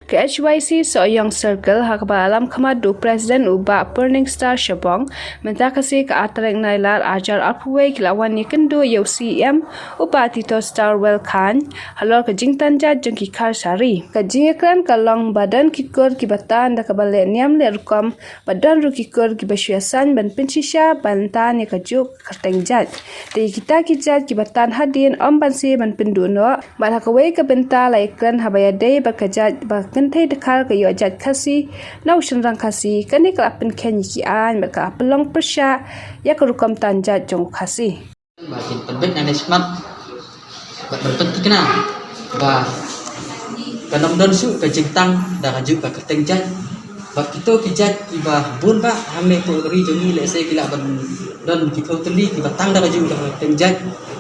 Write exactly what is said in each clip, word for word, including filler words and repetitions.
Ka H Y C Sohiong Circle ha kaba lam khmat da u President u Bah Purning Star Shabong, mynta ka sngi ka ar tarik Nailar ar hajar arphew wei ki la wan ïakynduh ïa u C M u Bah Tito Star Welkhan halor ka jingtan jait jong ki Kharsari. Ka jingïakren ka long ba don ki kur kiba tan da kaba leh niam leh rukom, ba don ruh ki kur kiba shu ïasain ban pynshisha ban tan ïa kajuh ka kyrteng jait. Te ïa kita ki jait kiba tan hadien ym ban sa ban pynduh noh. Bad ha kawei ka bynta la ïakren haba ïadei bad ka jait ba kynthei dkhar ka ïoh jait Khasi na u shynrang Khasi, kane ka la pynkheiñ ïa ki aiñ bad ka la pynlong pyrshah ïa ka rukom tan jait jong u Khasi. Ba kin pynbeit nangne shakhmat bad ban pynthikna ba kan ym don shuh ka jingtang da kajuh ka kyrteng jait. Bad kito ki jait kiba bun bah hangne hapoh ka ri jong ngi, lehse ki lah ban don ki phew tylli kiba tang da kajuh ka kyrteng jait.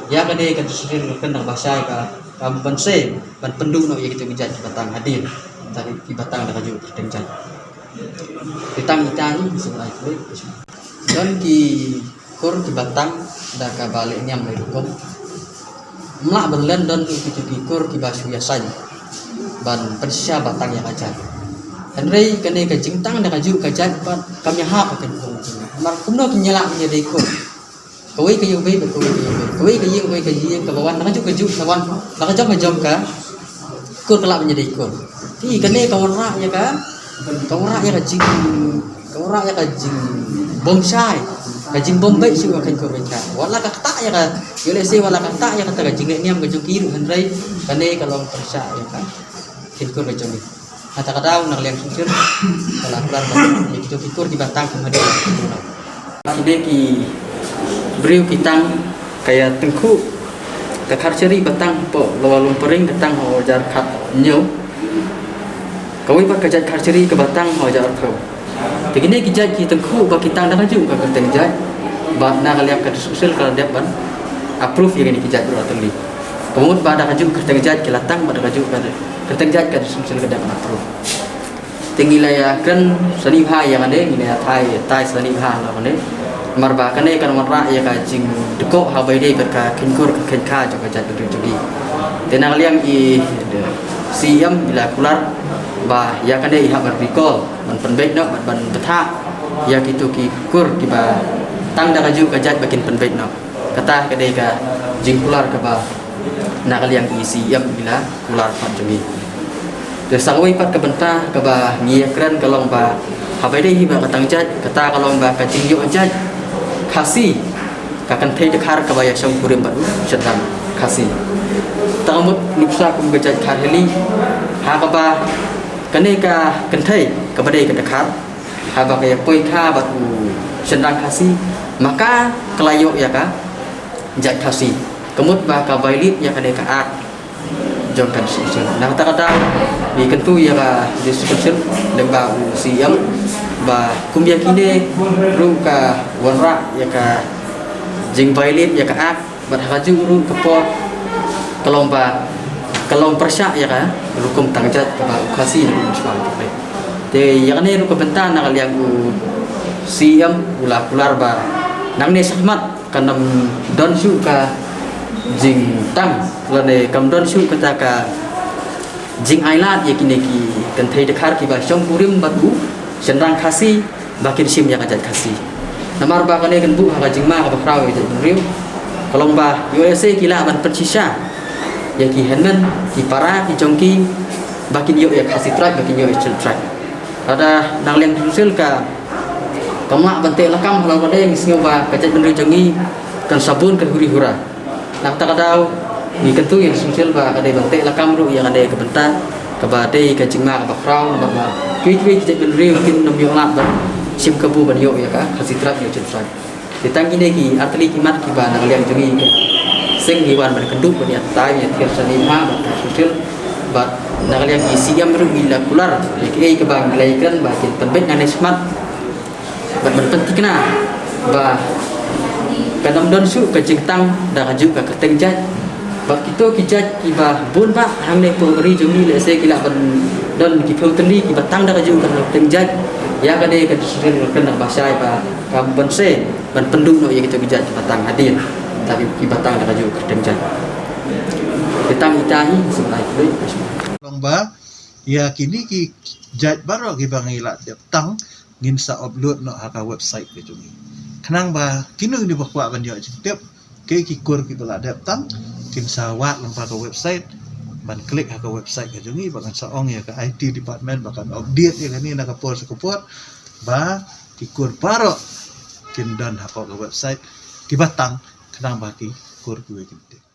Ïa kane ka decision ka kren da kaba shai ka, ka ban sa ban pynduh noh ïa kito ki jait kiba tang hadien. Tang kiba tang da kajuh ka kyrteng jait. Te tang ita hi, shu ai kulit. Don ki kur kiba tang da kaba leh niam leh rukom. Ym lah ban len don kito ki kur kiba shu ïasain ban pynshisha ba tang ïa ka jait. Hynrei kane ka jingtang da kajuh ka jait pat kam ïahap ha ka jingtang. Namar kumno kin ïaleh ïa dei kur. Kawei ka ïing bad kawei ka ïing bad kawei ka ïing, kawei ka ïing, kaba wan na ka jong ka jong, ka wan na ka jong ka jong ka kur ka lah ban ïadei kur. Te kane ka wanrah ïa ka, ka wanrah ïa ka jing, ka wanrah ïa ka jingbymshai, ka jingbym beit shuh ka kheiñ kur beit ka. Wat la ka ktah ïa ka, ïoh lehse wat la ka ktah ïa kata ka jingleh niam ka jong ki ruh, hynrei kane ka long pyrshah ïa ka kheiñ kur ka jong ki. Kata ka daw na ka liang shisien ka la kular ba ïa kito ki kur kiba tang kum hadien. Kine ki briew ki tang, ka ïatyngkhuh ka Kharsari ba tang hapoh Lower Lumpering ka tang ha u hajar khathynñiew. Kawei pat ka jait Kharsari kaba tang ha u hajar arphew. Te kine ki jait ki tyngkhuh ba ki tang da kajuh ka kyrteng jait. Bad na ka liang ka District Council ka la dep ban approve ïa kine ki jait baroh artylli. Ka mut ba da kajuh ka kyrteng jait ki la tang bad da kajuh ka kyrteng jait ka District Council ka dep ban approve. Te ngi la ïakren sani bha ïa kane, ngi la ïatai, tai sani bha ïa kane. Namar ba kane kan wanrah ïa ka jingdkoh ha ba ïadei bad ka kheiñ kur ka kheiñ kha jong ka jaitbynriew jong ngi. Te na ka liang i C M i la kular ba ïa kane i hap ban recall, ban pynbeit noh, ban, ban bthah ïa kito ki kur kiba tang da kajuh ka jait ba kin pynbeit noh. Kata ka dei ka jingkular kaba na ka liang i C M i la kular pat jong ngi. Te sa kawei pat ka bynta kaba ngi ïakren ka long ba haba ïadei hi bad ka tang jait, kata ka long ba ka jingïoh jait Khasi ka kynthei dkhar kaba ïashong kurim bad u shynrang Khasi. Tang mut nuksa kum ka jait Kharhili, ha kaba kane ka kynthei kaba dei ka dkhar, haba ka ïa poi kha bad u shynrang Khasi, ma ka ka la ïoh ïa ka jait Khasi. Ka mut ba ka violate ïa kane ka act jong ka District Council. Na kata ka daw ngi kyntu ïa ka District Council lyngba u C M ba kum ïa kine ruh ka wanrah ïa ka jing violate ïa ka act. Bad ha kajuh ruh ka por ka long ba, ka long pyrshah ïa ka rukom tang jait kaba u Khasi na u Shuwa. Te ïa kane ruh ka bynta na ka liang u C M u la kular ba nangne shakhmat kan ym don shuh ka jingtang lane kam don shuh kata ka jingailad ïa kine ki kynthei dkhar kiba shong kurim bad u shynrang Khasi ba kin shim ïa ka jait Khasi. Namar ba kane kan buh ha ka jingma kaba khraw ïa ka jaitbynriew. Ka long ba ïoh ïa se ki lah ban pynshisha ïa ki hynmen ki para ki jong ki ba kin ïoh ïa Khasi tribe, ba kin ïoh ïa Chin tribe. Lada na ka liang District Council ka, kam lah ban teh lakam halor kane, ngi sngew ba ka jaitbynriew jong ngi kan sa bun kan huri hura. Na kata ka daw ngi kyntu ïa ka District Council ba ka dei ban teh lakam ruh ïa kane ka bynta kaba dei ka jingma kaba khraw namar ba kiwei kiwei ki jaitbynriew kin ym ïoh lah ban shim kabu ban ïoh ïa ka Khasi tribe, ïa Chin tribe. Te tang kine ki artylli ki mat kiba na ka liang jong ngi ka seng ngi wan ban kynduh ban ïatai ïathied sani bha bad ka District Council bad na ka liang ki C M ruh ngi la kular ïa kiei kaba ngi la ïakren ba kin pynbeit nangne shakhmat. Bad ban pynthikna ba kan ym don shuh ka jingtang da kajuh ka kyrteng jait. Bad kito ki jait kiba bun bah hangne hapoh ka ri jong ngi lehse ki lah ban don ki phew tylli kiba tang da kajuh ka kyrteng jait. Ïa kane ka District Council ka kren da kaba shai ba ka ban sa ban pynduh noh ïa kito ki jait kiba tang hadien, kiba tang da kajuh ka kyrteng jait. Ki tang ita hi, sngewbha ïa ki. Long ba Ïa kine ki jait baroh kiba ngi la dep tang, ngin sa upload noh ha ka website ka jong ngi. Khnang ba kino kino ba kwah ban ïoh jingtip, ki ki kur kiba la dep tang, kin sa wad lyngba ka website, ban click ha ka website ka jong ngi, ba kan sa ong ïa ka I T department ba kan update ïa kane na ka por sha ka por, ba ki kur baroh kin don hapoh ka website, kiba tang, khnang ba ki kur kiwei kin tip.